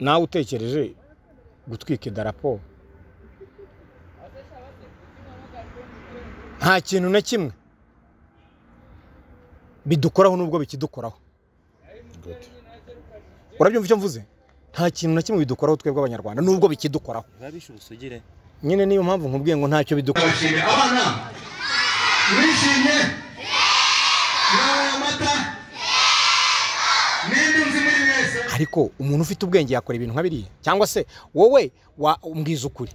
Nawe utekereje gutwika idarapo, nta kintu na kimwe bidukoraho nubwo bikidukoraho. Urabyumva icyo mvuze? Nta kintu na kimwe bidukoraho twebwe Abanyarwanda nubwo bikidukoraho. Nyine niyo mpamvu nkubwiye ngo ntacyo bidukoraho. Abana mwishimye, amata Ariko umuntu ufite ubwenge yakora ibintu nka biriya, cyangwa se wowe umbwiza ukuri.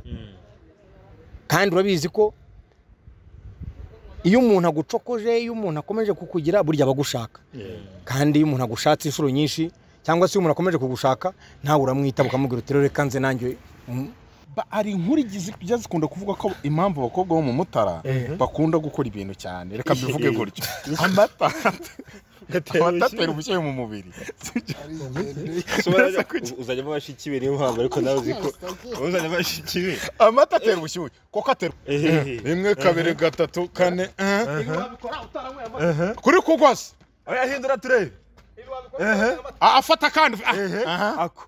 Kandi urabizi ko iyo umuntu agucokoje, iyo umuntu akomeje kukugira, burya abagushaka. Kandi iyo umuntu agushatse inshuro nyinshi, cyangwa se iyo umuntu akomeje kugushaka, ntawe uramwita ukamubwira uti reka nze nanjye. Ari inkuru zijya zikunda kuvuga ko impamvu abakobwa bo mu Mutara bakunda gukora ibintu cyane, reka mbivuge gutyo, amata atera ubushyuhe mu mubiri. Uzajya bashiki be niyo mpamvu, ariko nawe uzi ko uzajya bashiki be. Amata atera ubushyuhe koko, atera 1 2 3 4 kuri kugwase ahindura turebe afata kandi ako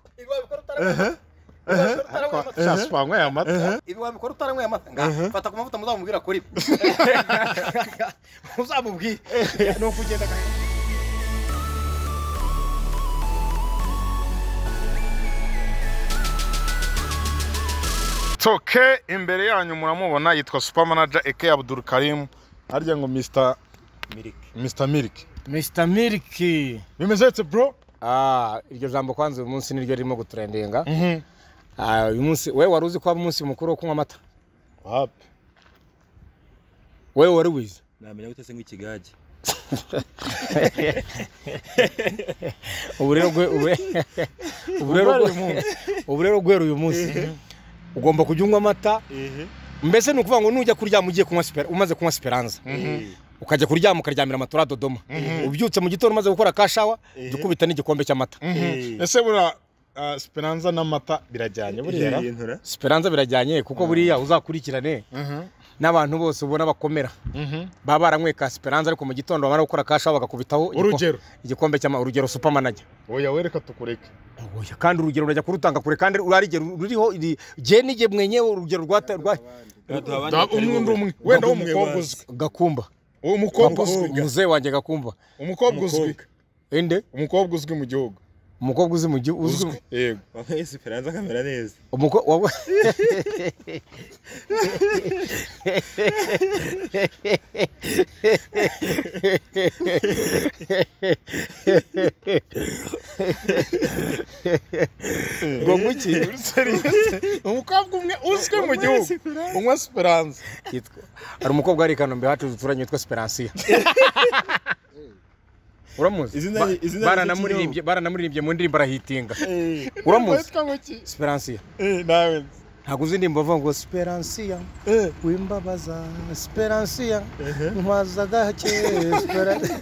shaswanywe amata. Ibi wabikora utaranyweye amata, fata ku mavuta muzamubwira kuri muzamubwire no kugenda. Toke imbere yanyu muramubona yitwa Super Manager Eke Abdul Karim, harya ngo Mr Milk. Mr Milk. Mr Milk. Bimeze bite bro? Iryo jambo kwanza uyu munsi niryo ririmo gutrendinga. Uyu munsi wewe wari uzi ko umunsi mukuru wo kunywa amata? Wapi? Wewe wari wize? Namenya gute se nk'ikigage. Ubu rero gwera uyu munsi ugomba kujya unywa amata. Mbese ni ukuvuga ngo nujya kuryama ugiye kunywa umaze kunywa Speranza, ukajya kuryama ukaryamira amatora Dodoma, ubyutse mu gitondo umaze gukora kashawa, dukubita n'igikombe cy'amata. Ese bura Speranza n'amata birajyanye buriya? Speranza birajyanye kuko buriya uzakurikirane n'abantu bose ubona bakomera baba baranyweye ka Speranza, ariko mu gitondo bamara gukora kashawa bagakubitaho igikombe cy'amata. Urugero Super Manager. Oya wereka tukureke. Oya, kandi urugero urajya kurutanga kure, kandi urarigero ruriho je nige mwenyewe urugero rwa umwe wenda w'umukobwa uzwi Gakumba. Umukobwa uzwi, muze wanjye Gakumba. Umukobwa uzwi inde? Umukobwa uzwi mu gihugu. Umukobwa uzi mu gihugu uzwi. Yego. Wanyweye Speranza kamera neza. Umukobwa ngo nguki? Umukobwa umwe uzwi mu gihugu unywa Speranza. Hari umukobwa ari Kanombe hacu duturanye witwa Speransia. Uramuzi? Baranamuririmbye mu ndirimbo arahitinga. Uramuzi? Speransia. Nawe ntabwo uzi indirimbo bavuga ngo Speransia wimbabaza Speransia ntwaza gake Speransia.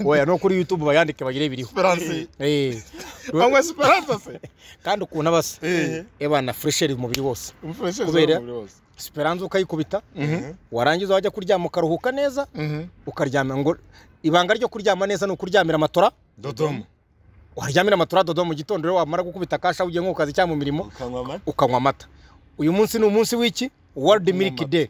Oya no kuri YouTube bayandike bagire biriho. Speransia. Anywa Speranza se? Kandi ukuntu abasa. Ebana fresheri umubiri wose. Kubera Speranza ukayikubita, warangiza wajya kuryama ukaruhuka neza, ukaryama ngo ibanga ryo kuryama neza ni ukuryamira amatora Dodoma. Waryamira amatora Dodoma mu gitondo rero wamara gukubita kasha ugiye nko kazi cyangwa mu mirimo ukanywa amata. Uyu munsi ni umunsi w'iki? World Milk Day.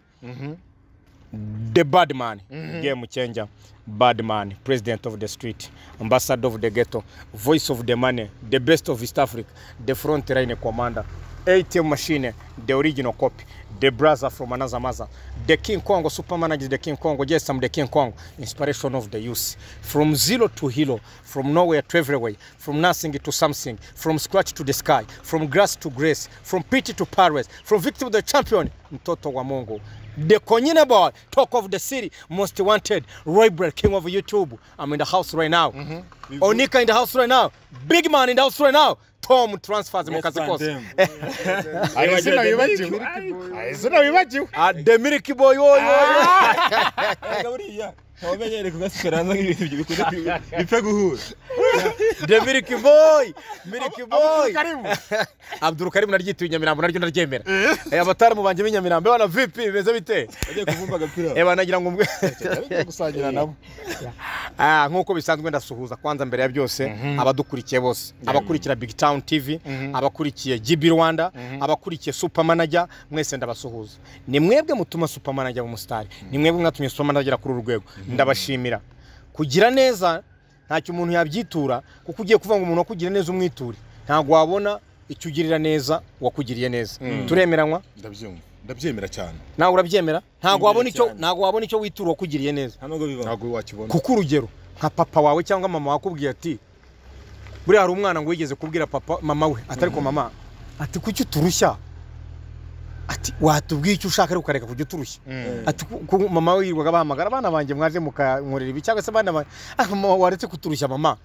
The bad man, game changer, bad man, president of the street, ambassador of the ghetto, voice of the money, the best of East Africa, the front line commander, ATM machine, the original copy, the brother from another mother, the King Kong, Superman is the King Kong, yes, I'm the King Kong, inspiration of the youth, from zero to hero, from nowhere to everywhere, from nothing to something, from scratch to the sky, from grass to grace, from pity to Paris, from victim to the champion, mtoto wa Mungu, the Konyine boy, talk of the city, most wanted, Roy Bread, king of YouTube. I'm in the house right now. Onika in the house right now. Big man in the house right now. Tom transfers mu kazi kose. Izina wibagiwe. The Milk Boy yo yo. Buriya ntawumenyere kunywa Speranza nk'ibintu bikunda bipfa guhura. The Milk Boy, Milk Boy. Abdul Karim naryituye Nyamirambo naryo ndaryemera. Abataramu banje b'inyamirambo bana VP bimeze bite? Bagiye kuvumba agapira. Banagira ngo mbwe gusangira nabo. Nkuko bisanzwe ndasuhuza kwanza mbere ya byose abadukurikiye bose, abakurikira Big Town TV, abakurikiye GB Rwanda, abakurikiye Super Manager, mwese ndabasuhuza. Ni mwebwe mutuma Super Manager mu mustari. Ni mwebwe mwatumye Super Manager kuri uru rwego. Ndabashimira. Kugira neza ntacyo umuntu yabyitura, kuko ugiye kuvuga ngo umuntu wakugira neza umwiture, ntabwo wabona icyo ugirira neza wakugiriye neza. Turemeranywa? Ndabyumva, ndabyemera cyane. Nawe urabyemera? Ntabwo wabona icyo, ntabwo wabona icyo witura wakugiriye neza. Ntabwo wakibona. Kuko urugero nka papa wawe cyangwa mama wakubwiye ati buriya hari umwana ngo wigeze kubwira papa mama we atari ko mama ati kuki uturushya, ati watubwiye icyo ushaka ariko ukareka kujya uturushya. Ati mama we yirirwaga bahamagara abana banjye mwaje mukankorera ibi cyangwa se abana banjye, mama waretse kuturushya mama.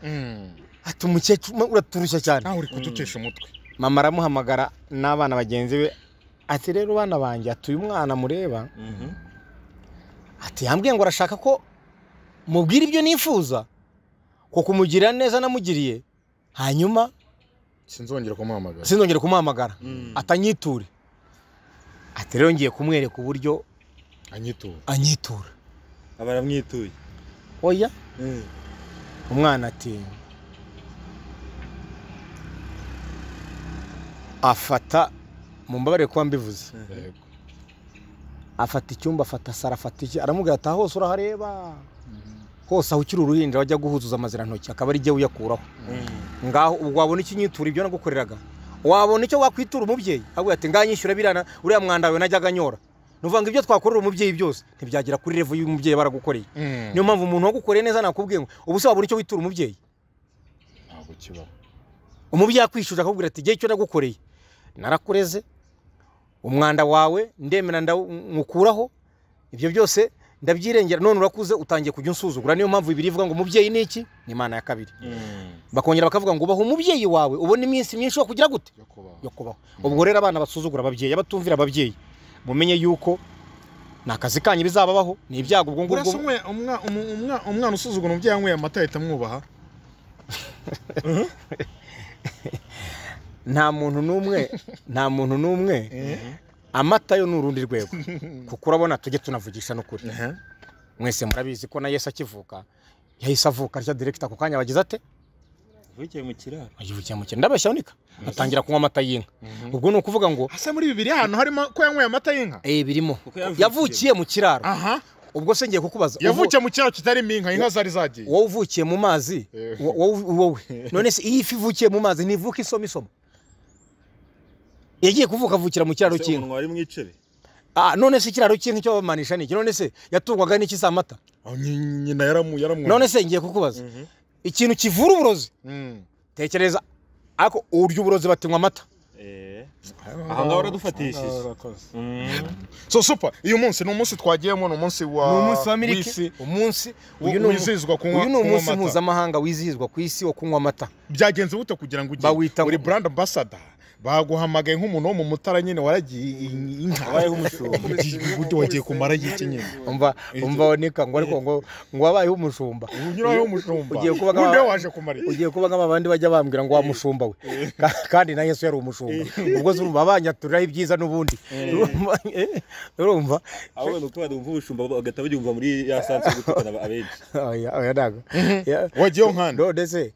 Ati umukecuru uraturushya cyane, nawe uri kudutesha umutwe. Mama aramuhamagara n'abana bagenzi be ati rero bana banjye, ati uyu mwana mureba ati yambwiye ngo arashaka ko mubwira ibyo nifuza ko kumugira neza namugiriye, hanyuma sinzongera kumuhamagara, sinzongera kumuhamagara atanyiture. Ati rero ngiye kumwereka uburyo anyitura. Abaramwituye. Oya. Umwana ati afata, mumbabare kuba mbivuze, afata icyumba, afata sara, afata iki, aramubwira ati hose urahareba hose aho ukiri uruhinja wajya guhuzuza amazirantoki akaba ari jye uyakuraho. Ngaho ubwo wabona ikinyitura ibyo nagukoreraga, wabona icyo wakwitura umubyeyi avuga ati nganyishyura birana uriya mwanda wawe najyaga nyora. Nuvuga ngo ibyo twakorera umubyeyi byose ntibyagera kuri level y'umubyeyi baragukoreye. Niyo mpamvu umuntu wagukoreye neza nakubwiye ngo ubu se wabona icyo witura umubyeyi? Ntabwo kibaho. Umubyeyi akwishuje akakubwira ati gihe icyo nagukoreye narakureze, umwanda wawe ndemera ndamukuraho, ibyo byose ndabyirengera, none urakuze utangiye kujya unsuzugura. Niyo mpamvu Bibiliya ivuga ngo umubyeyi ni iki? Ni Imana ya kabiri. Bakongera bakavuga ngo ubaho umubyeyi wawe ubone iminsi myinshi yo kugira gute? Yo kubaho. Ubwo rero abana basuzugura ababyeyi, abatumvira ababyeyi, mumenye yuko ni akazi kanyu bizababaho, ni ibyago ubwo ngubwo. Umwana usuzugura umubyeyi yanyweye amata ahita amwubaha. Nta muntu n'umwe, nta muntu n'umwe. Amata yo ni urundi rwego, kuko urabona tujye tunavugisha n'ukuri. Mwese murabizi ko na Yesu akivuka yahise avuka arya direct ako kanya bagize ate? Avukiye mu kiraro. Avukiye mu kiraro. Ndabeshya unika atangira kunywa amata y'inka. Ubwo ni ukuvuga ngo asa muri Bibiliya ahantu harimo ko yanyweye amata y'inka? Birimo. Yavukiye mu kiraro. Ubwo se ngiye kukubaza, yavukiye mu kiraro kitarimo inka, inka zari zagiye. Wowe uvukiye mu mazi, wowe none se iyi ifi ivukiye mu mazi ntivuka isoma isoma? Yagiye kuvuka avukira mu kiraro cy'inka. Umuntu wari mwicebe. None se ikiraro cy'inka cyo bamanisha niki? None se yatungwaga n'iki se amata? Nyina yaramu. None se ngiye kukubaza, ikintu kivura uburozi, tekereza ariko urya uburozi batinywa amata. Aha ngaho uradufatishije. So super, uyu munsi ni umunsi twagiyemo, ni umunsi wa miliki, umunsi wizihizwa kunywa amata. Uyu ni umunsi mpuzamahanga wizihizwa ku isi wo kunywa amata. Byagenze bute kugira ngo ujye uri brand ambassador? Baguhamagaye nk'umuntu wo mu Mutara nyine waragiye inka, wabayeho umushumba, uburyo wagiye kumara y'iki nyine. Umva onika ngo ariko ngo wabayeho umushumba, unyuraho umushumba, ugiye kuba nka waje kumara, ugiye kuba nk'abandi bajya bambwira ngo wa mushumba we, kandi na Yesu yari umushumba. Ubwo zurumva abanyaturiraho ibyiza n'ubundi. Urumva ahubwo nuko badumva ubushumba bagahita babyumva muri ya sanse gutukana abenshi. Oya ntago wagiye nkanda. None se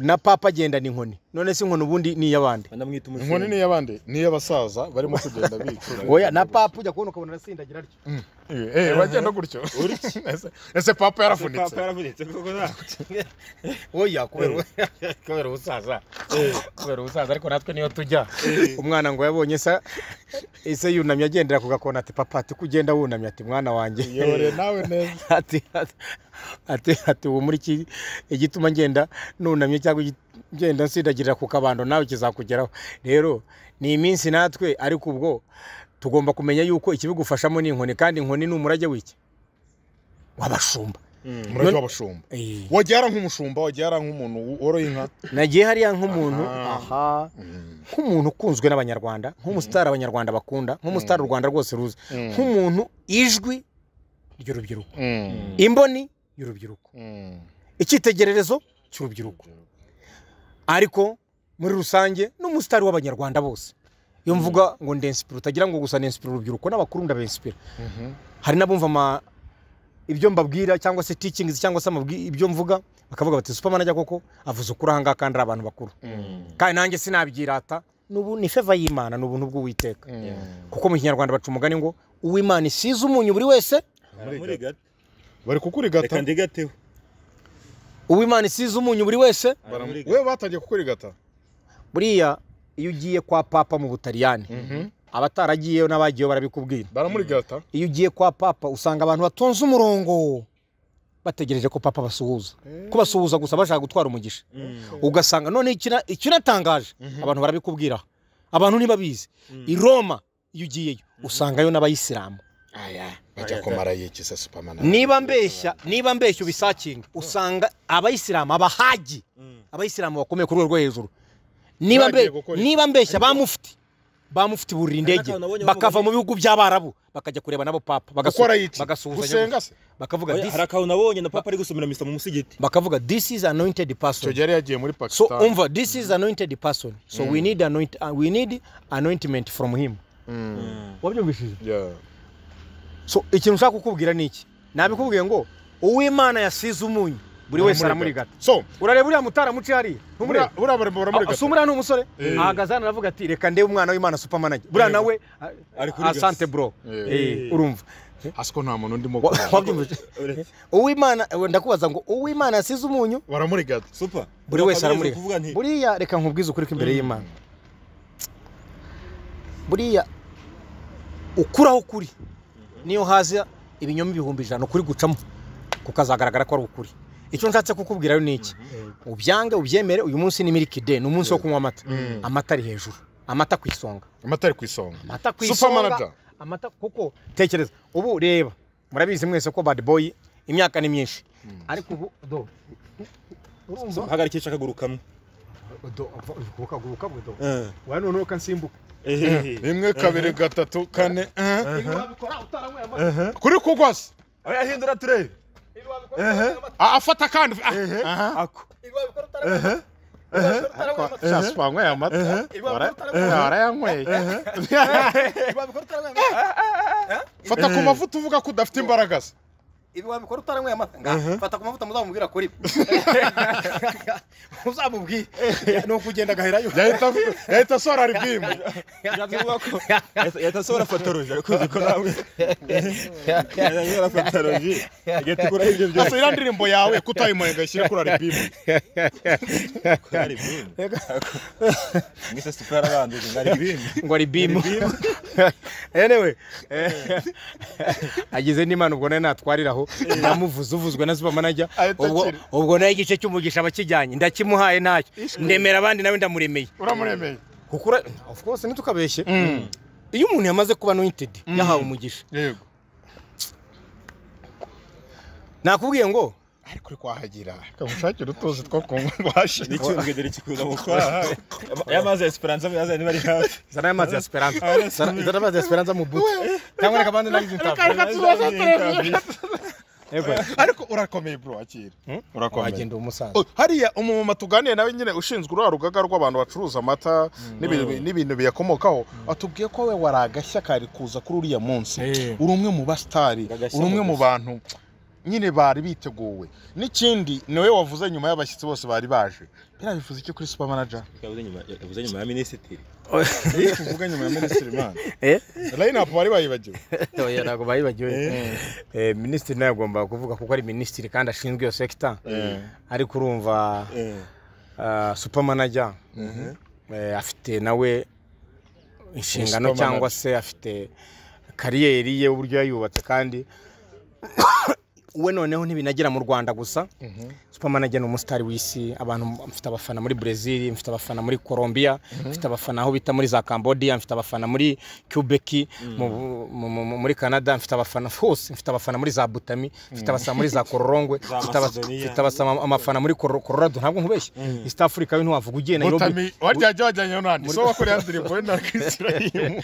na papa agenda n'inkoni, none se inkoni ubundi ni iy'abandi? Inkoni ni iy'abandi, ni iy'abasaza barimo kugenda bicura. Oya na papa ujya kubona ukabona arasindagira atyo. Bagenda gutyo. Ese papa yarafunitse? Papa yarafunitse koko nta. Oya kubera ubusaza. Kubera ubusaza ariko natwe niyo tujya. Umwana ngo yabonye ese yunamye agendera ku gakona ati papa ati kugenda wunamye, ati mwana wanjye. Yore nawe neza. Ati uwo muri iki igituma ngenda nunamye cyangwa ngenda nsindagirira ku kabando nawe kizakugeraho. Rero ni iminsi natwe, ariko ubwo tugomba kumenya yuko ikibigufashamo ni inkoni, kandi inkoni ni umurage w'iki? W'abashumba. Umurage w'abashumba. Wagiye ara nk'umushumba, wagiye ara nk'umuntu woroye inka? Nagiye hariya nk'umuntu, nk'umuntu ukunzwe n'abanyarwanda, nk'umusitari abanyarwanda bakunda, nk'umusitari u Rwanda rwose ruzi, nk'umuntu ijwi ry'urubyiruko, imboni y'urubyiruko, icyitegererezo cy'urubyiruko, ariko muri rusange n'umusitari w'abanyarwanda bose. Iyo mvuga ngo ndensipira utagira ngo gusa nensipira urubyiruko, n'abakuru ndabensipira. Hari n'abumva ibyo mbabwira cyangwa se teachings cyangwa se ibyo mvuga bakavuga bati Super Manager koko avuze ukuri aha ngaha kandi ari abantu bakuru. Kandi nanjye sinabyirata, n'ubu ni favor y'Imana, n'ubuntu bw'Uwiteka. Kuko mu Kinyarwanda baca umugani ngo uw'Imana isize umunyu buri wese bari kukurigata. Reka ndigateho. Uw'Imana isize umunyu buri wese we batangiye kukurigata. Buriya iyo ugiye kwa Papa mu Butaliyani, abataragiyeyo n'abagiyeyo barabikubwira, baramurigata. Iyo ugiye kwa Papa usanga abantu batonze umurongo bategereje ko Papa basuhuza, kubasuhuza gusa bashaka gutwara umugisha. Ugasanga none ikinatangaje abantu barabikubwira, abantu ntibabizi. I Roma iyo ugiyeyo usangayo n'abayisilamu. Aya bajya kumara yiki se Super Manager? Niba mbeshya ubisakinga, usanga abayisilamu abahaji, abayisilamu bakomeye ku rwego rwo hejuru. Niba mbeshya bamufti burira indege bakava mu bihugu by'abarabu bakajya kureba nabo Papa, bagasuhuzanya, bakavuga this. Harakaho nabonye na Papa ari gusomera misa mu musigiti, bakavuga this is anointed person. Cyo yagiye muri Pakistan. So umva, this is anointed person, so we need anoint, we need anointment from him. Wabyumvishije? Yeah. So ikintu nshaka kukubwira ni iki? Nabikubwiye ngo uw'Imana yasize umunyu buri wese aramurigata. So urareba uriya mutara muci hariya, ntumureba, sumura n'umusore ahagaze hano aravuga ati reka ndebe umwana w'Imana Super Manager. Buriya nawe asante bro. Urumva asiko nta muntu ndimo. Uw'Imana, ndakubaza ngo uw'Imana yasize umunyu baramurigata. Super buri wese aramurigata. Buriya reka nkubwize ukuri ko imbere y'Imana, buriya ukuraho kuri niyo haza ibinyoma 100,000 kuri gucamo kukazagaragara ko ari ukuri. Icyo nshatse kukubwira ni iki? Ubyange ubyemere, uyu munsi ni Milk Day, ni umunsi wo kunywa amata. Amata ari hejuru, amata ku isonga, amata ari ku isonga, amata ku isonga, amata. Kuko tekereza ubu, reba murabizi mwese ko Bad Boy imyaka ni myinshi, ariko ubu do urumva hagarikisha akagurukamwe do kukaguruka bwe do wa none ukansimbuka 1 2 3 4 kuri kugwase oya hindura turebe afata kandi ako shaswa amata warayanyweye. Fata ku mavuta uvuga ko udafite imbaraga se. Ibi wabikora utaranyweye amata, fata ku mavuta muzamubwira kuri muzamubwira no kugenda agaherayo. Yahita asora aribimu, yahita asora fatoroji, ariko ko nawe yahita fatoroji agahita ukora ibyo byose. Asa iriya ndirimbo yawe kutayimuye ngo ayishyire kuri aribimu. Kuri aribimu mwese super arabanduje ngo aribimu, ngo aribimu. Anyway, agize n'Imana ubwo nawe natwariraho ndamuvuze uvuzwe na Super Manager, ubwo naye igice cy'umugisha abakijyanye ndakimuhaye ntacyo ndemera abandi nawe ndamuremeye. Uramuremeye kuko of course ntitukabeshye, iyo umuntu yamaze kuba anointed yahawe umugisha. Yego nakubwiye ngo ariko uri kwahagira kamushakira utuzi two kunywa rwashe n'icyundwe dore kikuza mu kwaha y'amazi ya Esperanza yazanye niba ari hafi. Zana amazi ya Esperanza, zana amazi ya Esperanza mu buto cyangwa reka bandi nagize intavu. Ariko urakomeye bro, akira urakomeye, wagenda umusaza. Hariya umumama tuganiye nawe nyine ushinzwe uriya rugaga rw'abantu bacuruza amata n'ibintu biyakomokaho, atubwiye ko we wari agashya kari kuza kuri uriya munsi. Uri umwe mu basitari, uri umwe mu bantu nyine bari biteguwe. N'ikindi niwe wavuze nyuma y'abashyitsi bose bari baje. Biriya bivuze iki kuri Super Manager? Yavuze nyuma ya minisitiri. Kuvuga nyuma ya minisitiri man. Line up bari bayibagiwe. Oya ntabwo bayibagiwe. Minisitiri nawe agomba kuvuga kuko ari minisitiri kandi ashinzwe iyo sector. Ariko urumva Super Manager afite nawe inshingano cyangwa se afite kariyeri ye uburyo yayubatse, kandi we noneho ntibinagera mu Rwanda gusa. Super Manager ni umusitari w'isi, abantu mfite abafana muri Brazil, mfite abafana muri Colombia, mfite abafana aho bita muri za Cambodia, mfite abafana muri Quebec, muri Canada, mfite abafana hose, mfite abafana muri za Butami, mfite abafana muri za Kororongwe, mfite abafana muri Colorado, ntabwo nkubeshye. East Africa yo ntiwavuga ugiye Nairobi. Butami warya wajyanye nandi so wakora yandirimbo na Israel.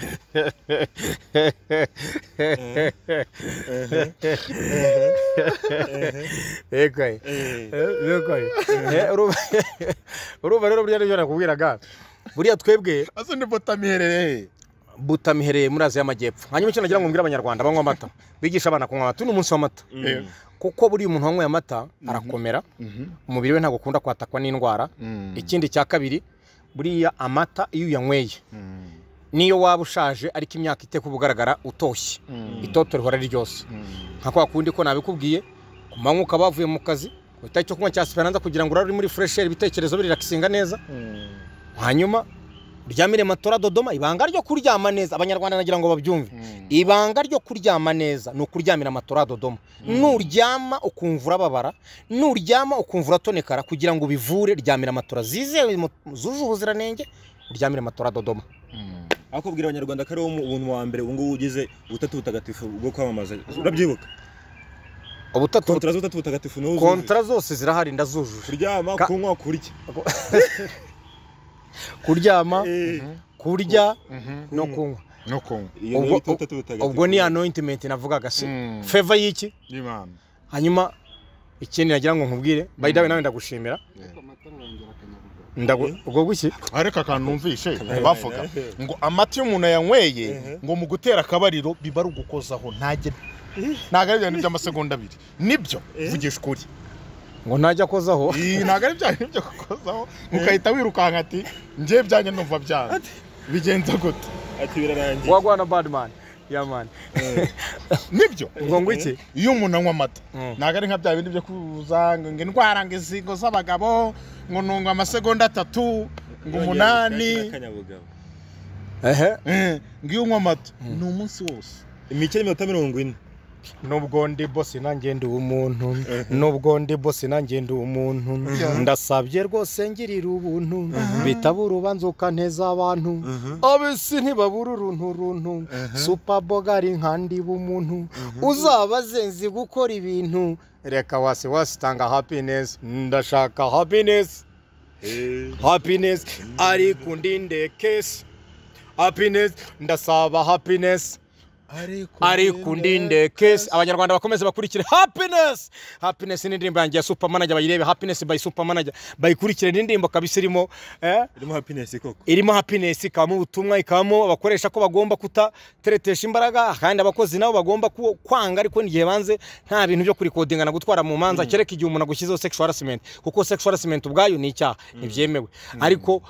Ego. Urumva rero burya nibyo nakubwiraga. Buriya twebwe azo ni butamiherereye. Butamihereye muri Aziya y'Amajyepfo. Hanyuma icyo nagira ngo mbwire Abanyarwanda banywa amata, bigisha abana kunywa amata, uno munsi w'amata. Kuko buriya umuntu wanyweye amata arakomera, umubiri we ntabwo ukunda kwatakwa n'indwara. Ikindi cya kabiri, buriya amata iyo uyanyweye niyo waba ushaje ariko imyaka iteka ubugaragara utoshye, itoto rihora ari ryose. Nka kwa kundi ko nabikubwiye, ku manywa ukaba wavuye mu kazi, uhita icyo kunywa cya Esperanza kugira ngo urare uri muri fresher, ibitekerezo birelaxinga neza. Hanyuma uryamire matora Dodoma. Ibanga ryo kuryama neza, Abanyarwanda nagira ngo babyumve, ibanga ryo kuryama neza ni ukuryamira matora Dodoma. Nuryama ukumva urababara, nuryama ukumva uratonekara, kugira ngo ubivure ryamira matora zizewe zuje ubuziranenge, uryamire matora Dodoma. Akubwira Abanyarwanda ko ari ubuntu wa mbere ubu ngubu ugize ubutatu butagatifu bwo kwamamaza, urabyibuka? Ubutatu kontra z'ubutatu butagatifu n'uzuye. Kontra zose zirahari ndazujuje. Kuryama, kunywa, kurya. Kuryama, kurya no kunywa. No kunywa. Ubwo ni anointment navugaga se. Favor y'iki? Y'Imana. Hanyuma ikindi nagira ngo nkubwire, by the way nawe ndagushimira. Ubwo guki? Ariko akantu numvishe bavuga ngo amata iyo umuntu yanyweye ngo mu gutera akabariro biba ari ugukozaho, ntajye ntago ari ibintu by'amasegonda abiri. Nibyo vugisha ukuri. Ngo ntajya akozaho. Ntago ari bya bintu byo gukozaho ukahita wirukanka ati njye byanjye numva byanze. Bigenza gute? Ati birarangiye. Wagwana bad man. Yeah man. Nibyo. Ubwo ngo iki? Iyo umuntu anywa amata ntago ari nka bya bindi byo kuza ngo indwara ngo izingo z'abagabo ngo nunga amasegonda 3 ngo 8. Ngo iyo unywa amata ni umunsi wose. Imike y'iminota 40. Nubwo ndi boss nanjye ndi umuntu, nubwo ndi boss nanjye ndi umuntu, ndasabye rwose ngirira ubuntu, bitaba urubanza ukanteza abantu, abisi ntibabura uruntu runtu, super bogari nkandi bumuntu, uzabaze nzi gukora ibintu, reka wasi wasi tanga happiness, ndashaka happiness, happiness, ariko ndinde case, happiness, ndasaba happiness. Ariko ndinde case. Abanyarwanda bakomeze bakurikire happiness. Happiness ni indirimbo yanjye ya Super Manager, bayirebe. Happiness by Super Manager, bayikurikire. Ni indirimbo kabisa irimo irimo happiness koko, irimo happiness, ikabamo ubutumwa, ikabamo abakoresha ko bagomba kutateretesha imbaraga, kandi abakozi nabo bagomba kwanga, ariko n'igihe banze nta bintu byo kurikodinga na gutwara mu manza, kereka igihe umuntu agushyizeho sexual harassment, kuko sexual harassment ubwayo ni icyaha, ntibyemewe. Ariko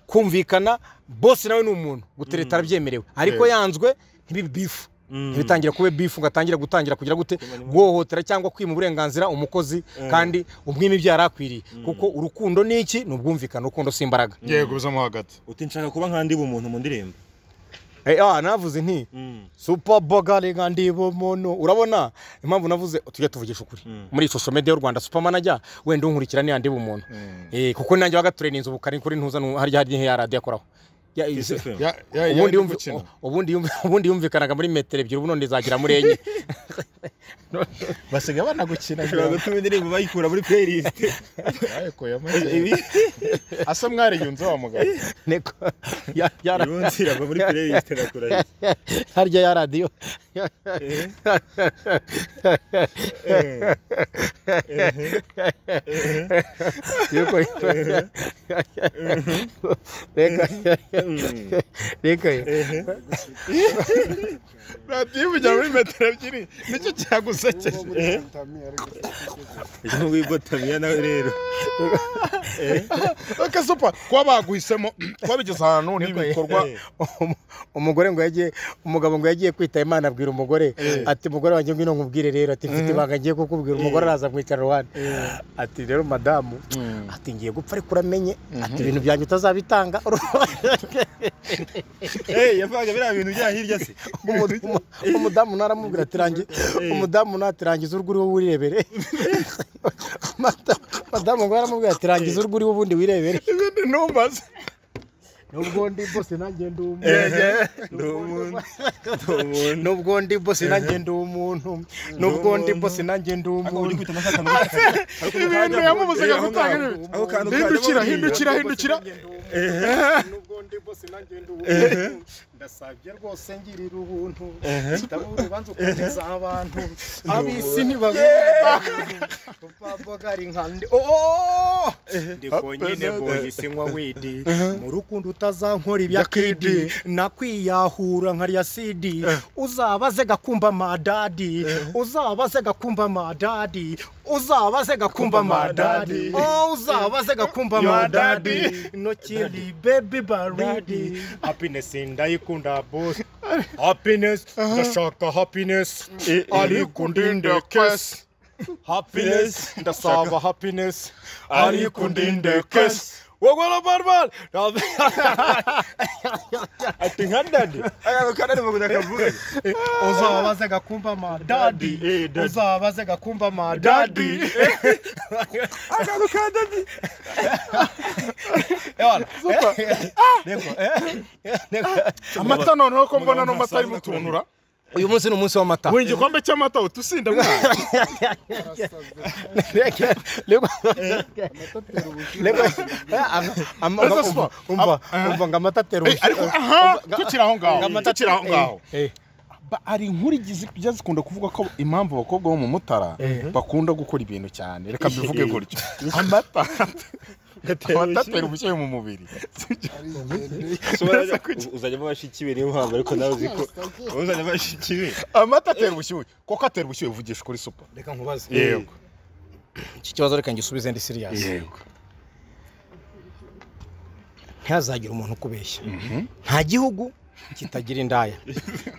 kumvikana, boss nawe ni umuntu, gutereta arabyemerewe, ariko yanzwe ntibibe beef. Ntibitangira kube beef ngatangira gutangira kugira gute guhohotera cyangwa kwima uburenganzira umukozi, kandi umwima ibyo yarakwiriye, kuko urukundo ni iki? Ni ubwumvikane. Urukundo si imbaraga. Yego bizamo hagati. Uti nshaka kuba nkandi bumuntu mu ndirimbo. Navuze nti super bogari nkandi bumuntu. Urabona impamvu navuze tujye tuvugisha ukuri muri social media y'u Rwanda, Super Manager wenda unkurikira ni andi bumuntu, kuko nanjye bagatrain inzu bukari kuri ntuza harya harya ya radio akoraho. Ubundi yumvikanaga muri metero 2, ubu none izagira muri 4. Basiga banagukina gutuma indirimbo bayikura muri playlist. Ariko yamaze asa mwari yunze wa mugabo. Niko yunzira muri playlist nakuraye harya ya radio. Yuko reka reka radiyo ujya muri metero 2 nicyo cyagusekeje. Wibotamiya nawe rero reka super kuba baguhisemo kuba bigeze ahantu n'ibikorwa. Umugore ngo yagiye, umugabo ngo yagiye kwita Imana, abwira umugore ati mugore wanjye ngwino nkubwire rero, ati mfite ibanga ngiye kukubwira. Umugore araza mwicara iruhande ati rero madamu, ati ngiye gupfa ariko uramenye, ati ibintu byanjye utazabitanga. Yavugaga biriya bintu bya hirya se. Umudamu naramubwira ati rangi, umudamu natirangiza urwo uriho wirebere. Madamu ngo aramubwira ati rangiza urwo uriho ubundi wirebere. Ibindi ntumbaze. Nubwo ndi boss nanjye ndi umuntu. Nubwo ndi boss nanjye ndi umuntu. Nubwo ndi boss nanjye ndi umuntu. Ibintu yamubuzaga gutanga. Hindukira hindukira hindukira. Nubwo Nubwo ndi boss nanjye ndi umuntu, ndasabye rwose ngirira ubuntu, ndabura urubanza ukomeza abantu abisi ntibabona bogari nkandi. Oh, ndi konyine boy, sinywa weed, mu rukundo utazankora ibya kidi, nakwiyahura nkarya CD. Uzabaze gakumba madadi, uzabaze gakumba madadi, uzabaze gakumba madadi, oh, uzabaze gakumba madadi. No kili baby baridi, happiness ndayikunda boss, happiness ndashaka happiness, ariko ndinde kesi. Happiness ndasaba happiness, ariko ndinde kesi. Wagwana barbar. Ati nka daddy. Aka kadadi mukunda kavuga. Uzabaze gakumba madadi, uzabaze gakumba madadi. Aka kadadi. Ewana. Amata noneho ko mbona no mata ari mutunura. Uyu munsi ni umunsi w'amata. Wenda igikombe cy'amata utusinda mwana. Umva ngo amata atera ubushyuhe. Ariko aha tukiri aho ngaho, tukiri aho ngaho. Ari inkuru zijya zikunda kuvuga ko impamvu abakobwa bo mu Mutara bakunda gukora ibintu cyane. Reka mbivuge gutyo. Amata atera ubushyuhe mu mubiri. Uzajyamo bashiki be niyo mpamvu, ariko nawe uzi ko uzajya bashiki be. Amata atera ubushyuhe. Koko atera ubushyuhe, uvugisha kuri super. Reka nkubaze. Yego. Iki kibazo reka ngisubize ndi serious. Yego. Ntihazagira umuntu ukubeshya. Nta gihugu kitagira indaya.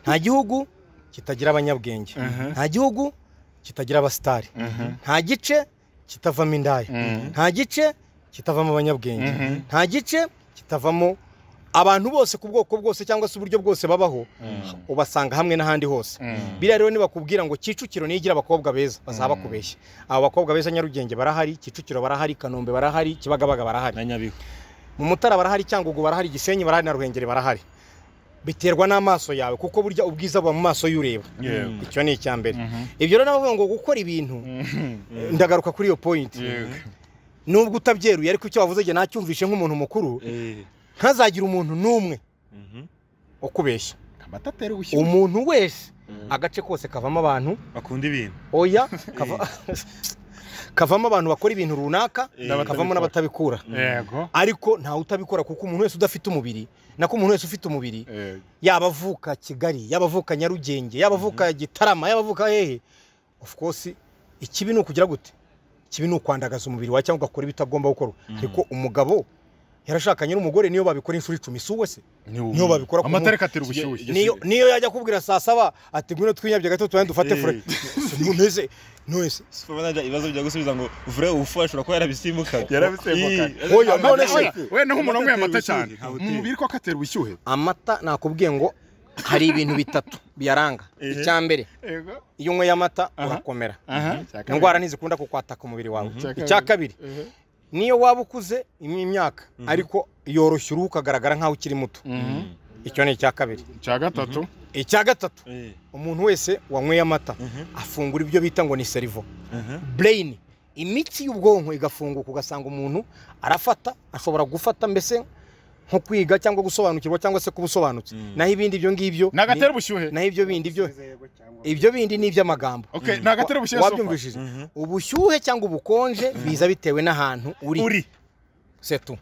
Nta gihugu kitagira abanyabwenge. Nta gihugu kitagira abasitari. Nta gice kitavamo indaya. Nta gice kitavamo abanyabwenge. Nta gice kitavamo abantu bose ku bwoko bwose cyangwa se uburyo bwose babaho, ubasanga hamwe n'ahandi hose. Biriya rero nibakubwira ngo Kicukiro nigira abakobwa beza, bazaba bakubeshya. Abo bakobwa beza Nyarugenge barahari, Kicukiro barahari, Kanombe barahari, Kibagabaga barahari, na Nyabihu. Mu Mutara barahari, Cyangugu barahari, Gisenyi barahari na Ruhengeri barahari. Biterwa n'amaso yawe, kuko burya ubwiza buba mu maso y'ureba. Icyo ni icya mbere. Ibyo rero navuga ngo gukora ibintu, ndagaruka kuri iyo point. Nubwo utabyeruye ariko icyo wavuze nge nacyumvishe nk'umuntu mukuru, ntazagira umuntu n'umwe ukubeshya. Amata atera ubushyuhe. Umuntu wese agace kose kavamo abantu bakunda ibintu. Oya, kavamo abantu bakora ibintu runaka, kavamo n'abatabikura. Yego. Ariko nta utabikora, kuko umuntu wese udafite umubiri, nako umuntu wese ufite umubiri, yaba avuka Kigali, yaba avuka Nyarugenge, yaba avuka Gitarama, yaba avuka hehe, of course ikibi ni ukugira gute? Ikibi ni ukwandagaza umubiri wawe cyangwa ugakora ibitagomba gukorwa. Ariko umugabo yarashakanye n'umugore niyo babikora inshuro 10 si uwe se? Niyo babikora ku amata reka atera ubushyuhe. Niyo yajya kubwira saa 7 ati ngwino twinyabye gato tubanze dufate fure. Ntuze ntuze. Supermanager ibibazo bijya gusubiza ngo vure ufu ashobora kuba yarabisimbukaga. Yarabisimbukaga. Oya none se we naho umuntu anyweye amata cyane mu mubiri ko atera ubushyuhe. Amata nakubwiye ngo hari ibintu bitatu biyaranga. Icya mbere, iyo unyweye amata urakomera. Indwara ntizikunda kukwataka umubiri wawe. Icya kabiri, niyo waba ukuze imyaka ariko yoroshya uruhu ukagaragara nkaho ukiri muto. Icyo ni icya kabiri. Icya gatatu, icya gatatu, umuntu wese wanyweye amata afungura ibyo bita ngo ni cerveau, brain, imitsi y'ubwonko igafunguka, ugasanga umuntu arafata, ashobora gufata mbese nko kwiga cyangwa gusobanukirwa cyangwa se kubusobanutse. Naho ibindi ibyo ngibyo nagatera ubushyuhe. Naho ibyo bindi ibyo ibyo bindi ni iby'amagambo. Okay, nagatera ubushyuhe. Wabyumvishije? Ubushyuhe cyangwa ubukonje biza bitewe n'ahantu uri. Setu.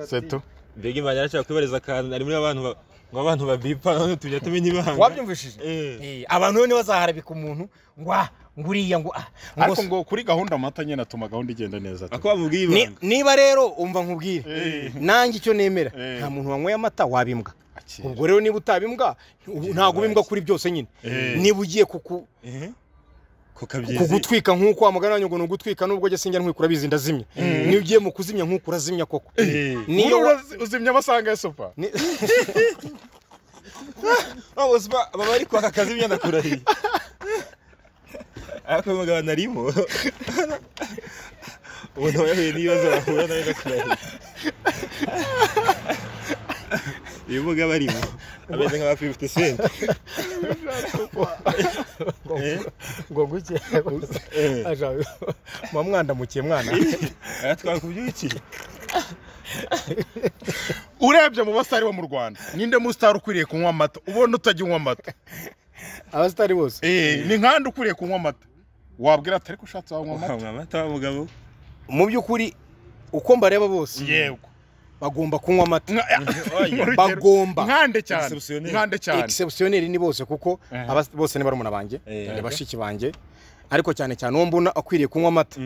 Setu. Mbega imana yarashaka kwibariza akantu ari muri abantu ngo abantu babipa none tujya tumenya ibanga. Wabyumvishije? Abantu rero nibazaharabika umuntu ngo nguriya ngo ariko ngo kuri gahunda amata nyene atuma gahunda igenda neza. Ako bamubwiye ibanga. Niba rero umva nkubwire, nanjye icyo nemera, nta muntu wanyweye amata wabimbwa. Ubwo rero niba utabimbwa, ntago ubimbwa kuri byose nyine. Niba ugiye kugutwika nkuko amagana wanyu ngo nugutwika, nubwo je sinjya ntwikura bizi ndazimya. Niba ugiye mu kuzimya nkuko urazimya koko. Niyo uzimya abasanga ya super. Abo baba bari kwaka kazimya ndakurahiye. Ariko mugabo narimo. Ubu yahuye n'ibibazo bahura nawe ndakurahiye. Uyu mugabo arimo ameze nk'aba 50 cent. Ngo guke aja mwamwandamukiye mwana. Twakubyikiye. Urebye mu basitari bo mu Rwanda, ninde musitari ukwiriye kunywa amata ubona utajya unywa amata? Abasitari bose ni nkande ukwiriye kunywa amata wabwira ati ariko ushatse wanywa amata? Amata mugabo. Mu by'ukuri uko mbareba bose yego bagomba kunywa amata. Bagomba. Nkande cyane. Nkande cyane. Exceptionnel ni bose kuko bose ni barumuna banjye, ni bashiki banjye. Ariko cyane cyane uwo mbona akwiriye kunywa amata.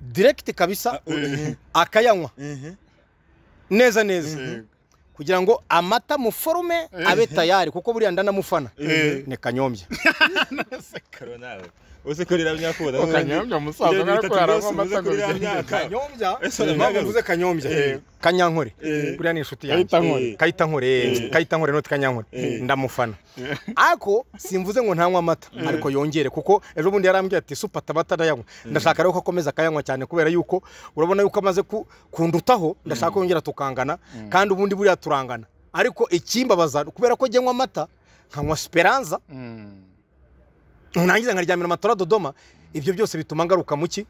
Direct kabisa akayanywa. Neza neza. Kugira ngo amata mu forume abe tayari kuko buriya ndanamufana. Ni Kanyombya. Ose korera myakubona. Kanyombya musaza narako yaranywa amata ngo Kanyombya. Impamvu mvuze Kanyombya. Kanyankore. Buriya ni inshuti yanjye. Kayitankore. Kayitankore not Kanyankore. Ndamufana. Ariko simvuze ngo ntanywa amata ariko yongere kuko ejo bundi yarambwiye ati super tabata ndayanywa. Ndashaka rero ko akomeza akayanywa cyane kubera yuko urabona yuko amaze kundutaho, ndashaka yongera tukangana kandi ubundi buriya turangana. Ariko ikimbabaza kubera ko njye nywa amata nkanywa Speranza. Nangiza nkaryamira amatora Dodoma, ibyo byose bituma ngaruka muki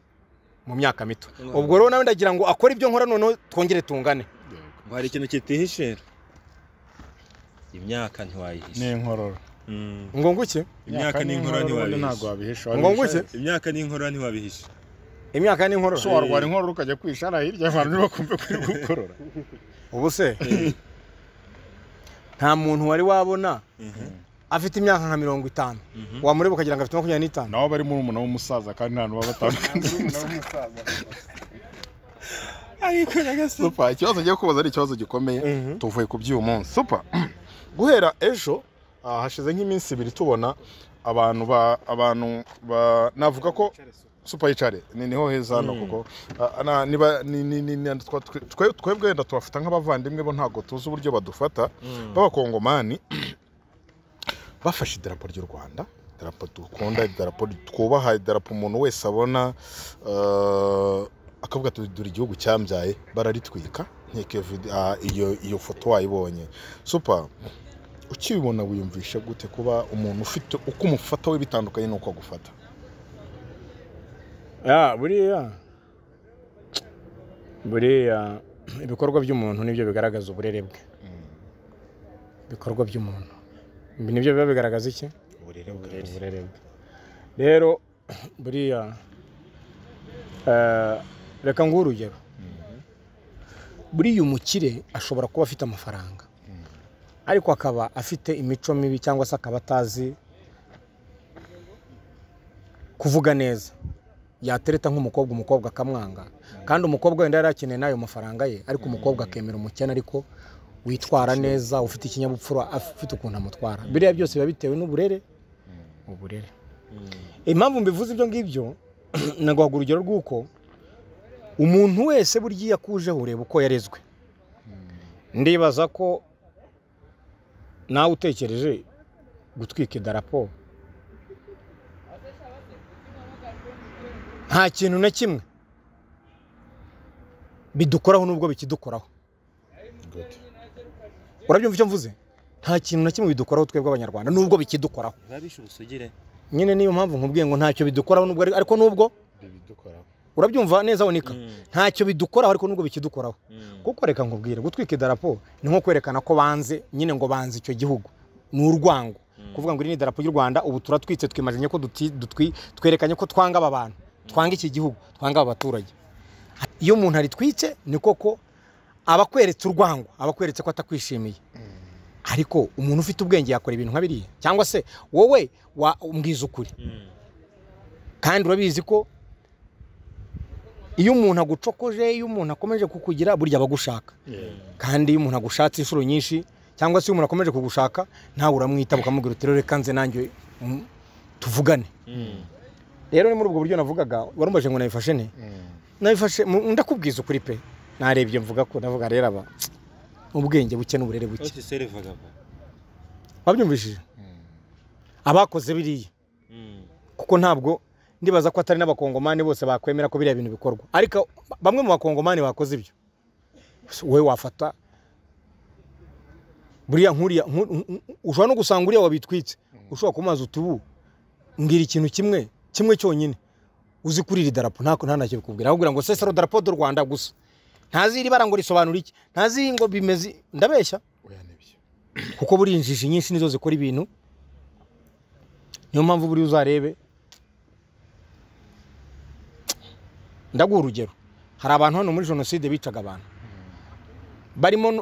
mu myaka mito. Ubwo rero nawe ndagira ngo akore ibyo nkora noneho twongere tungane. Ngo hari ikintu kitihishera. Imyaka ntiwayihisha. Ni inkorora. Ngo nguke? Imyaka ni inkorora ntiwabihisha. Ngo nguke? Imyaka ni inkorora ntiwabihisha. Imyaka ni inkorora. So warwara inkorora ukajya kwishara hirya abantu bakumve kuri gukorora. Ubu se nta muntu wari wabona afite imyaka nka 50 wamureba ukagira ngo afite 25. Naho bari muri umuntu w'umusaza kandi nta nuba batandukanye. Ariko nagase. Super, ikibazo ngiye kubaza ari ikibazo gikomeye tuvuye ku by'uyu munsi. Super. Guhera ejo hashize nk'iminsi ibiri tubona abantu ba navuga ko Super yicare ni niho heza hano kuko niba ni twebwe wenda tubafata nk'abavandimwe bo ntago tuzi uburyo badufata b'abakongomani bafashe idarapo ry'u Rwanda, idarapo dukunda, idarapo twubaha, idarapo umuntu wese abona akavuga ati dore igihugu cyambyaye, bararitwika. Nkeke iyo foto wayibonye. Super, ukibibona wiyumvisha gute kuba umuntu ufite uko umufata we bitandukanye n'uko agufata? Buriya ibikorwa by'umuntu nibyo bigaragaza uburere bwe. Ibikorwa by'umuntu nibyo biba bigaragaza iki? Uburere bwe. Rero buriya reka nguhe urugero. Buriya umukire ashobora kuba afite amafaranga ariko akaba afite imico mibi cyangwa se akaba atazi kuvuga neza. Yatereta nk'umukobwa, umukobwa akamwanga, kandi umukobwa wenda yarakeneye nayo mafaranga ye, ariko umukobwa akemera umukene ariko witwara neza, ufite ikinyabupfura, afite ukuntu amutwara. Biriya byose biba bitewe n'uburere. Uburere. Impamvu mbivuze ibyo ngibyo naguhaga urugero rw'uko umuntu wese burya yakujeho ureba uko yarezwe. Ndibaza ko nawe utekereje gutwika idarapo nta kintu na kimwe bidukoraho nubwo bikidukoraho. Urabyumva icyo mvuze? Nta kintu na kimwe bidukoraho twebwe abanyarwanda nubwo bikidukoraho. Nyine niyo mpamvu nkubwiye ngo ntacyo bidukoraho nubwo ariko nubwo bidukoraho. Urabyumva neza Onika? Ntacyo bidukoraho ariko nubwo bikidukoraho. Kuko reka nkubwire, gutwika idarapo ni nko kwerekana ko banze nyine ngo banze icyo gihugu. Ni urwango. Kuvuga ngo iri ni idarapo ry'u Rwanda ubu turatwitse twimajinye ko twerekanye ko twanga aba bantu, twanga iki gihugu, twanga aba baturage. Iyo umuntu aritwitse ni koko abakweretse urwango, abakweretse ko atakwishimiye. Ariko umuntu ufite ubwenge yakora ibintu nka biriya, cyangwa se wowe umbwiza ukuri. Kandi urabizi ko iyo umuntu agucokoje, iyo umuntu akomeje kukugira burya abagushaka. Kandi iyo umuntu agushatse inshuro nyinshi cyangwa se iyo umuntu akomeje kugushaka ntawe uramwita ukamubwira uti reka nze nanjye tuvugane. Rero ni muri ubwo buryo navugaga, warumbaje ngo nabifashe nte? Nabifashe ndakubwiza ukuri pe. Narebye mvuga ko navuga rero aba ubwenge buke n'uburere buke. Wabyumvishije? Abakoze biriya. Kuko ntabwo ndibaza ko atari n'abakongomani bose bakwemera ko biriya bintu bikorwa. Ariko bamwe mu bakongomani bakoze ibyo. Wowe wafata buriya nkuriya ushobora no gusanga uriya wabitwitse, ushobora kumaza utubu mbwira ikintu kimwe kimwe cyonyine uzi kuri iri darapo ntako nta nacyo bikubwira, ahubwo ngo c'est le drapeau du Rwanda gusa. Ntazi iri bara ngo risobanura iki, ntazi ngo bimeze. Ndabeshya? Kuko buri injiji nyinshi nizo zikora ibintu. Niyo mpamvu buri uzarebe, ndaguha urugero, hari abantu hano muri jenoside bicaga abantu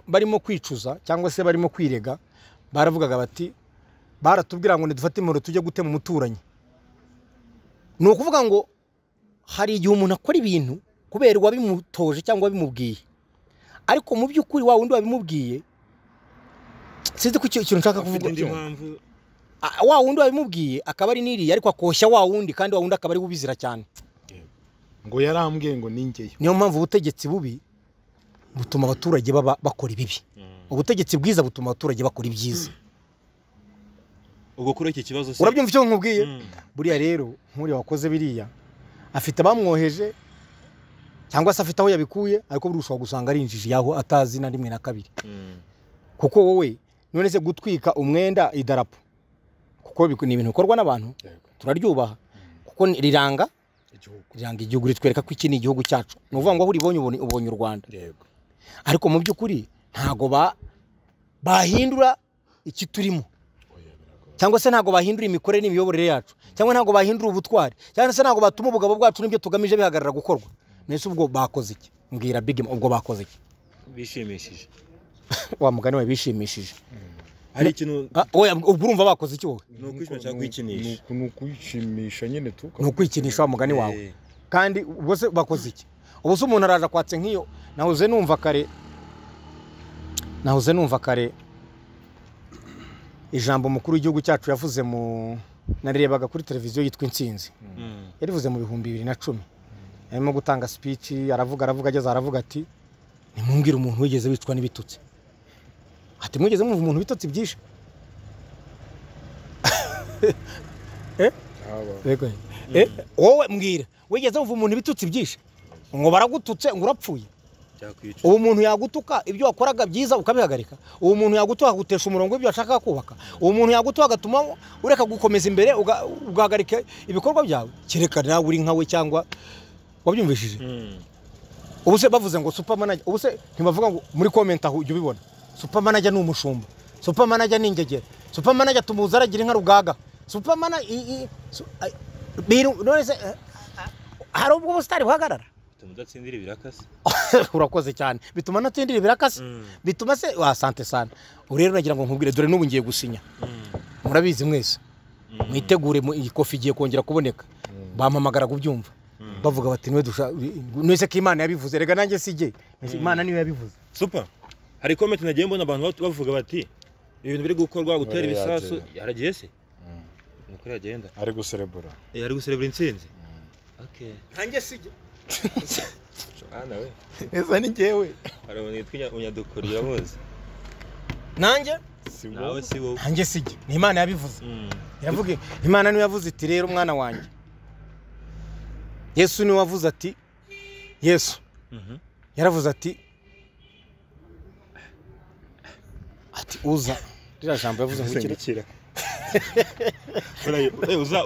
barimo kwicuza cyangwa se barimo kwirega, baravugaga bati baratubwira ngo nidufate imihoro tujye gutema umuturanyi. Ni ukuvuga ngo hari igihe umuntu akora ibintu kubera uwabimutoje cyangwa wabimubwiye, ariko mu by'ukuri wa wundi wabimubwiye, sinzi ko ikintu nshaka kuvuga, wa wundi wabimubwiye akaba ari niriya, ariko akoshya wa wundi, kandi wa wundi akaba ari ubizira cyane. Ngo yarambwiye ngo ningeyo. Niyo mpamvu ubutegetsi bubi butuma abaturage baba bakora ibibi, ubutegetsi bwiza butuma abaturage bakora ibyiza. Ubwo kuri iki kibazo se urabyumva icyo nkubwiye? Buriya rero nk'uriya wakoze biriya afite abamwoheje cyangwa se afite aho yabikuye, ariko buri ushobora gusanga ari injiji yaho atazi na rimwe na kabiri. Kuko wowe none se gutwika umwenda idarapo, kuko ni ibintu bikorwa n'abantu turaryubaha, kuko riranga igihugu, ritwereka ko iki ni igihugu cyacu. Ni ukuvuga ngo aho uribonye ubonye u Rwanda. Ariko mu by'ukuri ntago bahindura iki turimo, cyangwa se ntago bahindura imikorere n'imiyoborere yacu, cyangwa ntago bahindura ubutwari, cyangwa se ntago batuma ubugabo bwacu n'ibyo tugamije bihagarara gukorwa. Nese ubwo bakoze iki? Mbwira Big, ubwo bakoze iki? Bishimishije. Wa mugani we bishimishije. Hari ikintu oya, ubwo urumva bakoze iki wowe? Ni ukwishimisha, kwikinisha. Ni ukwishimisha nyine tu. Ni ukwikinisha wa mugani wawe. Kandi ubwo se bakoze iki? Ubu se umuntu araje kwatse nk'iyo, nahoze numva kare ijambo mukuru w'igihugu cyacu yavuze mu narebaga kuri televiziyo yitwa Intsinzi. Yarivuze mu 2010. Arimo gutanga speech, aravuga ageze aravuga ati nimumbwire umuntu wigeze wicwa n'ibitutsi. Ati mwigeze mwumva umuntu bitutsi byishe? Wowe mbwira, wigeze wumva umuntu bitutsi byishe? Ngo baragututse ngo urapfuye. Ubu umuntu yagutuka ibyo wakoraga byiza ukabihagarika. Ubu umuntu yagutuka agutesha umurongo w'ibyo ashaka kubaka. Ubu umuntu yagutuka agatuma ureka gukomeza imbere ugahagarika ibikorwa byawe. Kereka nawe uri nkawe cyangwa wabyumvishije. Ubu se bavuze ngo super manager, ubu se ntibavuga ngo muri comment aho ujya ubibona. Super manager ni umushumba. Super manager ni ingegera. Super manager tumuza aragira inka rugaga. Super manager none se hari ubwo ubusitari buhagarara? Bituma udatsindira ibirakasi. Urakoze cyane. Bituma natsindira ibirakasi. Bituma se wa sante sana. Ubu rero nagira ngo nkubwire, dore n'ubu ngiye gusinya. Murabizi mwese. Mwitegure iyi kofi igiye kongera kuboneka. Bampamagara kubyumva. Bavuga bati niwe dusha nwese ko Imana yabivuze, rega nanjye sije. Imana niyo yabivuze. Super. Hari comment nagiye mbona abantu bavuga bati ibintu biri gukorwa gutera ibisasu yaragiye se? Nuko yagenda. Ari guserebura. Ari guserebura intsinzi. Okay. Nanjye sije. Ana we. Esa ni jewe. Hari umuntu yitwa Unyadukuri uramuzi? Nanjye? Nawe si wowe. Nanjye sije. Ni Imana yabivuze. Yavuge Imana niyo yavuze iti rero mwana wanjye. Yesu niwe wavuze ati Yesu. Yaravuze ati uza rira jambo yavuze ngo ikira.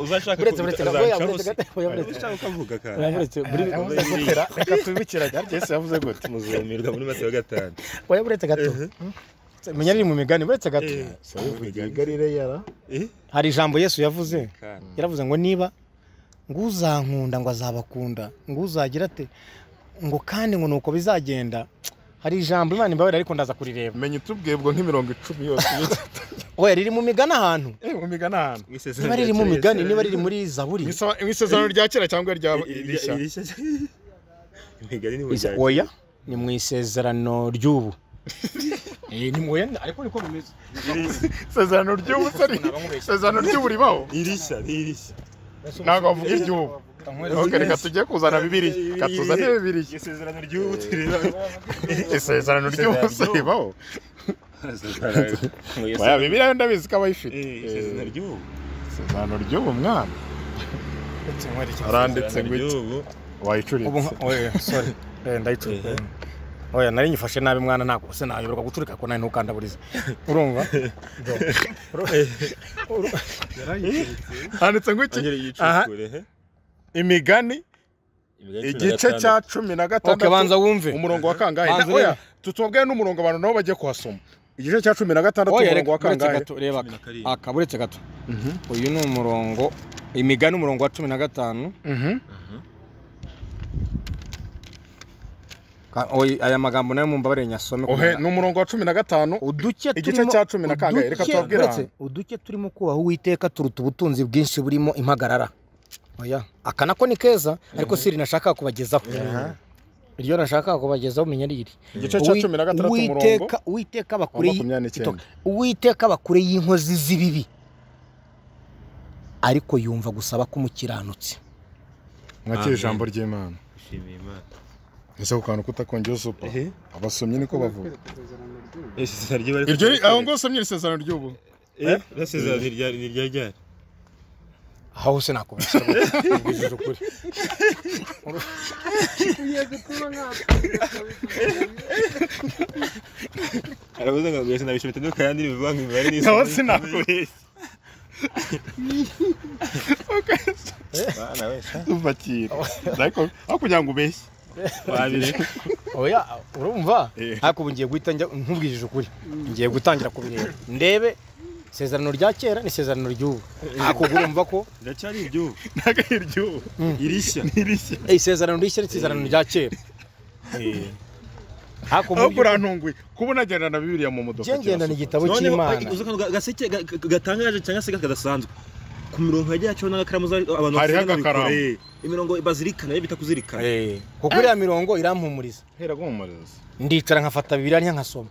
Uzashaka ukavuga reka tubikira Yesu yavuze gute muzumirwa muri Matayo 5. Oya buretse gato. Menya riri mu migani buretse gato. Hari ijambo Yesu yavuze. Yaravuze ngo niba nguzankunda ngo azabakunda, nguzagira ate ngo kandi ngo nuko bizagenda. Hari ijambo Imana imbabarira ariko ndaza kurireba. Menya utubwiye ubwo nk'imirongo 10 yose. Oya riri mu migani ahantu. Mu migani ahantu. Niba riri mu migani, niba riri muri Zaburi. Mu isezerano rya kera cyangwa rya rishya. Imigani ni mu rya. Oya ni mu isezerano ry'ubu. Ni mu oya ariko niko bimeze. Isezerano ry'ubu se isezerano ry'ubu ribaho? Irishya ni irishya. Ntabwo bavuga iry'ubu. Okay, reka tujye kuzana Bibiliya. Katuzane Bibiliya. Isezerano ry'ubu tureba. Isezerano ry'ubu se ribaho? Oya Bibiliya ndabizi ko abayifite. Isezerano ry'ubu. Isezerano ry'ubu mwana. Aranditse ngo iki? Wayicuritse. Oya sorry. Ndayicuritse. Oya nari nyifashe nabi mwana ntabwo se nayoberwa gucurika ko nari ntukandaburiza. Urumva? Handitse ngo iki? Aha. Imigani Igice cya 16. Okay, banza wumve. Umurongo wa kangahe? Oya, tutubwiye n'umurongo abantu nabo bagiye kuhasoma. Igice cya 16 umurongo wa kangahe? Reba akaburetse gato. Uyu ni umurongo imigani umurongo wa 15. Aya magambo nayo mumbabarire nyasome. Ohe, ni umurongo wa 15. Uduke igice cya 10 na kangahe? Reka tubabwire. Uduke turimo kubaho Uwiteka turuta ubutunzi bwinshi burimo impagarara. Oya, aka nako ni keza ariko siri nashaka kubagezaho. Iryo nashaka kubagezaho menya riri. Igice cya 16 umurongo. Uwiteka bakure Uwiteka bakure y'inkozi z'ibibi. Ariko yumva gusaba kumukiranutse. Mwakire ijambo ry'Imana. Ishimiye Imana. Ese kukantu kutakongera super. Abasomyi niko bavuga. Iryo aho ngo usomye isezerano ry'ubu. Isezerano ni rya. Aho se nakubeshya. Ubujije ukuri. Aravuze ngo gwese nabishe bitandukanye kandi bivuga ngo imibare ni Aho sinakubeshya. Okay. Bana wese. Ubakira. Ariko aho kugira ngo ubeshye. Wabire. Oya, urumva? Ariko ubu ngiye guhita nkubwije ukuri. Ngiye gutangira kubireba. Ndebe isezerano rya kera ni isezerano ry'ubu. Ariko urumva ko ndacyari iry'ubu. Ntago iry'ubu. Irishya. Irishya. Isezerano rishya n'isezerano rya kera. Ariko mu urantunguye kubona agenda na Bibiliya mu modoka. Ngenda ni igitabo cy'Imana. Gaseke gatangaje cyangwa se kadasanzwe. Ku mirongo yagiye acaho n'agakaramu abantu basigaye bikora. Imirongo bazirikana bita kuzirikana. Kuko iriya mirongo irampumuriza. Iraguhumuriza. Ndicara nkafata Bibiliya nkasoma.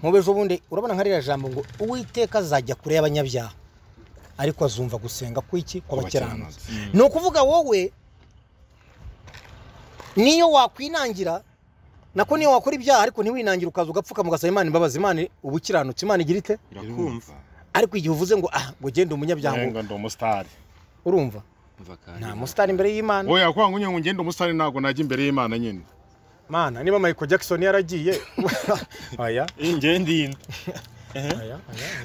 Nkubejo ubundi urabona nka ririya jambo ngo Uwiteka azajya kure y'abanyabyaha ariko azumva gusenga kwiki kw'abakiranutsi. Ni ukuvuga wowe niyo wakwinangira nako niyo wakora ibyaha ariko ntiwinangira ukaza ugapfuka mugasaba Imana imbabazi, Imana ubukiranutsi Imana igira ite? Irakumva. Ariko igihe uvuze ngo ngo genda umunyabyaha ngo ndi umusitari. Urumva? Nta musitari imbere y'Imana. Oya kwanga unye ngo ngende umusitari ntago najya imbere y'Imana nyine. Mana niba Michael Jackson yaragiye. Oya. Nge ndinda. Oya.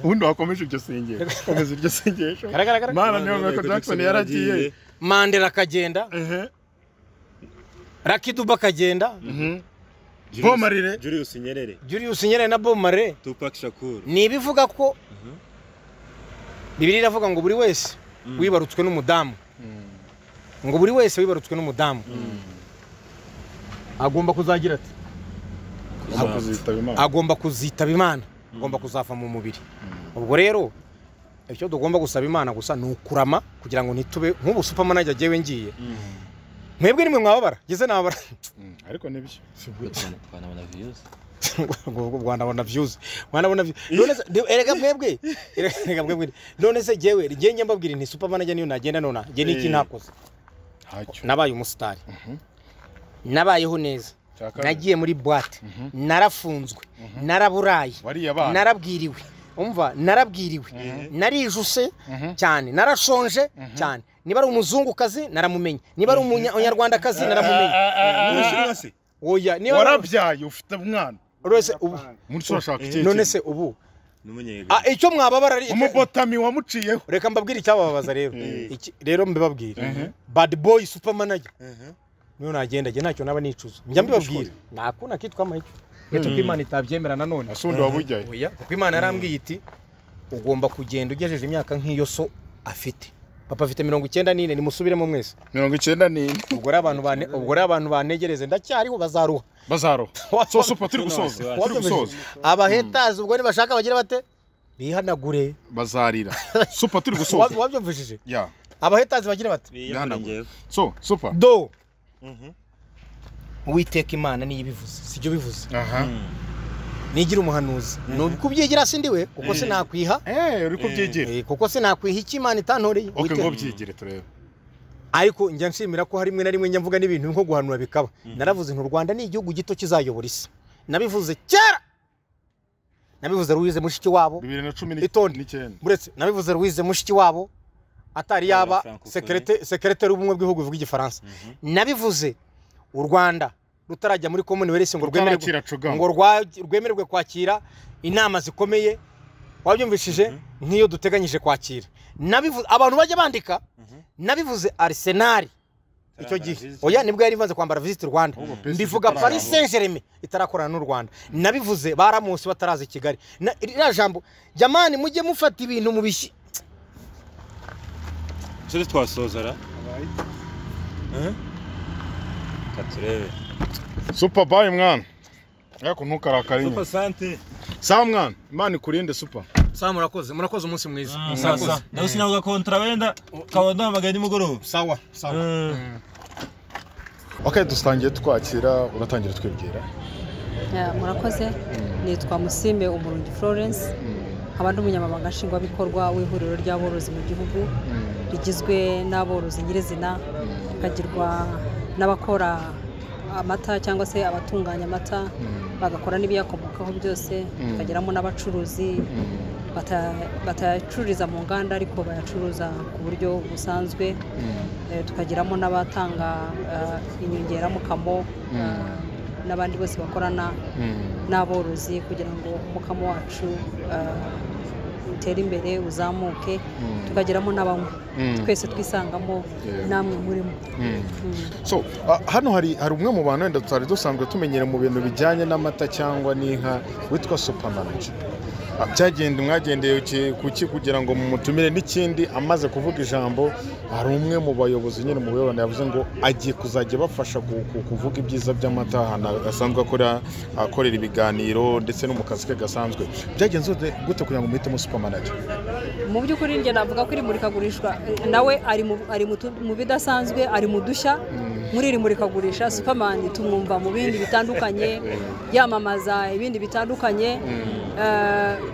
Ubundi wakomeje iryo sengesho. Komeza iryo sengesho. Mana niba Michael Jackson yaragiye. Mandela akagenda. Lucky Dube akagenda. Bob Marley, Julius Nyerere. Julius Nyerere na Bob Marley. Tupac Shakur. Ni ibivuga ko Bibiliya iravuga ngo buri wese wibarutswe n'umudamu. Ngo buri wese wibarutswe n'umudamu. Agomba kuzagira ati agomba kuzitaba Imana, agomba kuzafa mu mubiri. Ubwo rero icyo tugomba gusaba Imana gusa ni ukurama kugira ngo ntitube nk'ubu supermanager jewe ngiye. Mwebwe nimwe mwababara, geze nababara. Ariko nibyo. Twanabona views. Rwanda views. Rwanda views. None se erega mwebwe. Erega mwebwe. None se jewe ngiye mbabwira nti supermanager niyo nagenda nona, ngiye niki ntakoze. Nabaye umusitari. Nabayeho neza. Nagiye muri boîte. Narafunzwe. Naraburaye. Narabwiriwe. Umva narabwiriwe. Narijuse cyane. Narashonje cyane. Niba ari umuzungukazi naramumenye. Niba ari umunyarwandakazi naramumenye. Oya, niba warabyaye ufite umwana. Urese ubu none se ubu icyo mwababara ari umubotami wamuciyeho. Reka mbabwire icyababaza rero. Rero mbibabwire. Bad boy supermanager. Niyo nagenda je ntacyo naba nicuza. Njya mbibabwira. Nakuna kitwa amahicyo. Uretse ko Imana itabyemera nanone. Asundi wabujyaye. Oya, kuko Imana yarambwiye iti ugomba kugenda ugejeje imyaka nk'iyo so afite. Papa afite 94 nimusubiremo mwese. 94. Ubwo rero abantu bane, ubwo rero abantu banegereze ndacyariho bazaruha. Bazaruha. So super turi gusoza. Turi gusoza. Abahetazi ubwo nibashaka bagira bate? Bihanagure. Bazarira. Super turi gusoza. Wabyumvishije? Yeah. Abahetazi bagira bate? Bihanagure. So super. Do. Uwiteka Imana niyo ibivuze, sibyo bivuze. Nigira umuhanuzi. Nubwo sindiwe kuko sinakwiha. Uri kubyigira. Kuko sinakwiha iki Imana itantoreye. Okay, ngo byigire turebe. Ariko njya nshimira ko hari rimwe na rimwe njya mvuga n'ibintu nko guhanura bikaba. Naravuze nti u Rwanda ni igihugu gito kizayobora isi. Nabivuze kera. Nabivuze Louise Mushiki wabo. 2019. Muretse nabivuze Louise Mushiki wabo atari yaba secrétaire w'ubumwe bw'ibihugu bivuga igifaransa. Nabivuze u Rwanda rutarajya muri Commonwealth ngo rwemererwe kwakira inama zikomeye wabyumvishije nk'iyo duteganyije kwakira. Nabivuze abantu bajya bandika. Nabivuze Arsenal Icyo gihe oya nibwo yari imaze kwambara Visit Rwanda. Mbivuga Paris Saint-Germain itarakorana n'u Rwanda. Nabivuze baramusi bataraza i Kigali. Iriya jambo jamani mujye mufata ibintu mu bishyi. Cyo twasoza ra. Katurebe. Super bye mwana. Ariko ntukarakare nyine. Super sante. Sawa mwana, Imana ikurinde super. Sawa murakoze, murakoze umunsi mwiza. Murakoze. Nawe sinavuga kontra wenda ukaba ndahamagaye nimugoroba. Sawa, sawa. Okay, dusangiye twakira, uratangira twibwira. Murakoze. Nitwa Musime Umurungi Florence. Nkaba ndi umunyamabanga nshingwabikorwa w'ihuriro ry'aborozi mu gihugu rigizwe n'aborozi nyirizina, rikagirwa n'abakora amata cyangwa se abatunganya amata bagakora n'ibiyakomokaho byose, tukageramo n'abacuruzi batayacururiza mu nganda ariko bayacuruza ku buryo busanzwe, tukagiramo n'abatanga inyongeramukamo n'abandi bose bakorana n'aborozi kugira ngo umukamo wacu utere imbere uzamuke, tukageramo n'abanywa twese twisangamo namwe murimo. So hano hari umwe mu bantu wenda tutari dusanzwe tumenyere mu bintu bijyanye n'amata cyangwa n'inka witwa Super Manager. Byagenda mwagendeye kuki kugira ngo mumutumire? N'ikindi amaze kuvuga ijambo, hari umwe mu bayobozi nyine mu bayobona yavuze ngo agiye kuzajya bafasha kuvuga ibyiza by'amata ahantu asanzwe akorera ibiganiro ndetse no mu kazi ke gasanzwe. Byagenze gute kugira ngo muhitemo Super Manager? Mu by'ukuri njye navuga ko iri murikagurishwa nawe ari mu bidasanzwe, ari mu dushya. Muri iri murikagurisha Superman tumwumva mu bindi bitandukanye, yamamaza ibindi bitandukanye.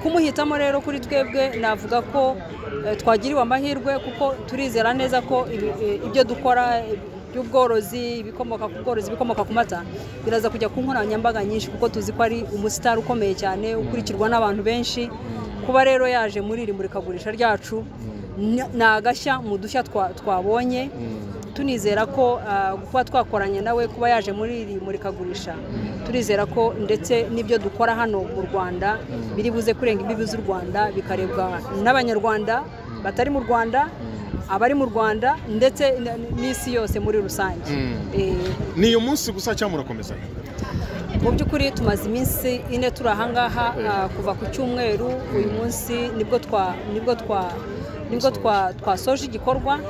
Kumuhitamo rero kuri twebwe navuga ko twagiriwe amahirwe kuko turizera neza ko ibyo dukora by'ubworozi, ibikomoka ku bworozi, ibikomoka ku mata biraza kujya ku nkoranyambaga nyinshi kuko tuzi ko ari umusitari ukomeye cyane ukurikirwa n'abantu benshi. Kuba rero yaje muri iri murikagurisha ryacu ni agashya mu dushya twabonye. Tunizera ko kuba twakoranye nawe, kuba yaje muri iri murikagurisha, turizera ko ndetse n'ibyo dukora hano mu Rwanda biri buze kurenga imbibi z'u Rwanda bikarebwa n'Abanyarwanda batari mu Rwanda, abari mu Rwanda ndetse n'isi yose muri rusange. Ni uyu munsi gusa cyangwa murakomeza? Mu by'ukuri tumaze iminsi ine turi aha ngaha kuva ku cyumweru. Uyu munsi nibwo twasoje igikorwa,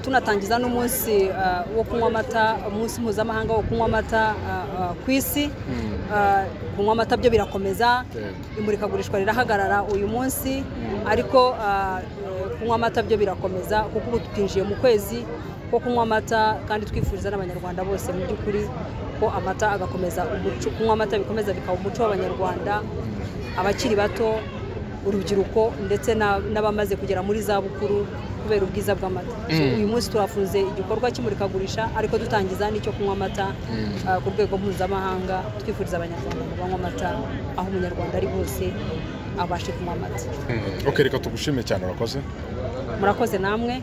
tunatangiza n'umunsi wo kunywa amata, umunsi mpuzamahanga wo kunywa amata ku isi. Kunywa amata byo birakomeza, imurikagurishwa rirahagarara uyu munsi, ariko kunywa amata byo birakomeza kuko ubu twinjiye mu kwezi ko kunywa amata, kandi twifuriza n'Abanyarwanda bose mu by'ukuri ko amata agakomeza umuco, kunywa amata bikomeza bikaba umuco w'Abanyarwanda, abakiri bato, urubyiruko ndetse n'abamaze kugera muri za bukuru kubera ubwiza bw'amata. Uyu munsi turafunze igikorwa cy'imurikagurisha ariko dutangiza n'icyo kunywa amata ku rwego mpuzamahanga, twifuriza Abanyarwanda ngo banywe amata aho Umunyarwanda ari hose abashe kunywa amata. Okay, reka tugushime cyane, urakoze. Murakoze namwe.